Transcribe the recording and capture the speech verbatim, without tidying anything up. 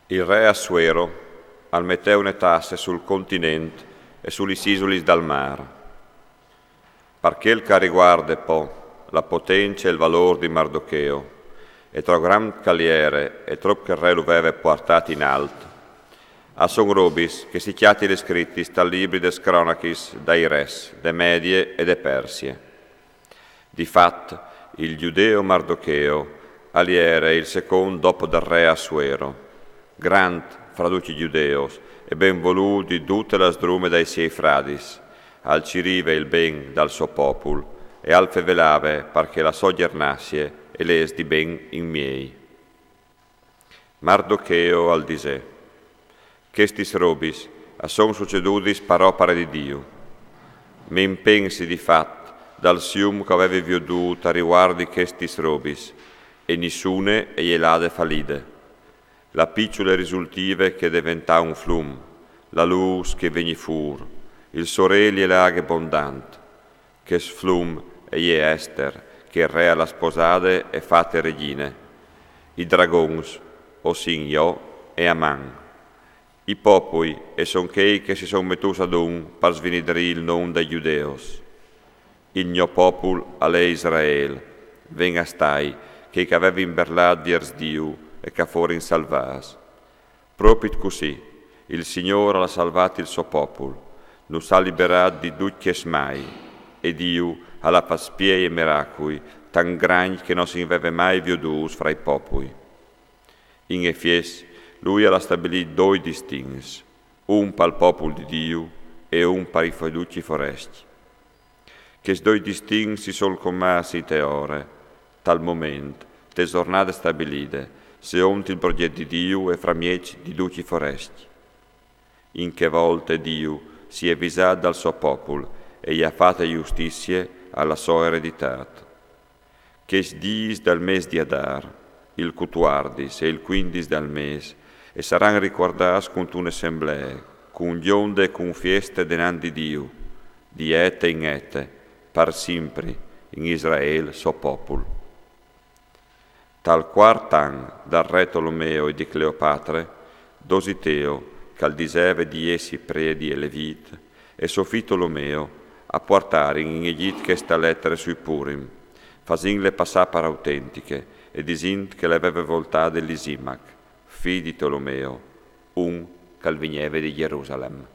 Il re Assuero al metè une tasse sul continent e su lis isulis dal mar. Par chel ch'al riguarde po la potence e il valôr di Mardocheo, e trop grand ch'al jere e trop che il re lu veve puartât in alt, a son robis che si cjatin scritis tal libri des cronachis dai res de Medie e de Persie. Di fat, il Judeo Mardocheo al jere il secont dopo dal re Assuero, grand fra ducj i Judeos e ben volût di dute la sdrume dai siei fradis. Al cirive il ben dal so popul e al fevelave par che la so gjernazie e lès di ben in miei. Mardocheo al disè: Chestis robis a son sucedudis par opare di Diu. M'impensi di fat dal sium ch'o vevi viodût a riguardi chestis robis, e nissune e je lade falide. La piçule risultive che deventà un flum, la lûs che vegni fûr, il soreli e la aghe bondant. Chest flum e je Ester, che il re al à sposade e fate regjine. I dragons o sin jo e Aman. I popui e son chei che si son metûts adun par svinidrî il non dai Judeos. Il gno popul al è Israel, ven a stai chei ch'a vevin berlât viers Diu e ch'a forin salvâts. Propit cussì, il Signôr al à salvât il so popul, nus à liberât di ducj chescj mâi, e Diu al à fat spiei e miracui tant grancj che no si 'nt veve mai viodûts fra i popui. In Efies, lui al à stabilît doi distints, un pal popul di Diu e un par i fo-, ducj i forescj. Chescj doi distints si son comâts inte ore, tal moment, te zornade stabilide, seont il progjet di Diu e framieç di ducj i forescj. In chê volte Diu si è visât dal so popul e i à fate justizie a la so ereditât. Chescj dîs dal mês di Adar, il cutuardis e il cuindis dal mês, e saran ricuardâts cuntune semblee, cun gjonde e cun fieste denant di Diu, di ete in ete, par simpri, in Israel so popul. Tal cuart an dal re Tolomeo e di Cleopatre, Dositeo, ch'al diseve di jessi predi e levît, e so fi Tolomeo a puartarin in Egjit cheste letere sui Purim, fasintle passâ par autentiche e disint che le veve voltade Lisimac, fi di Tolomeo, un ch'al vigneve di Gjerusalem.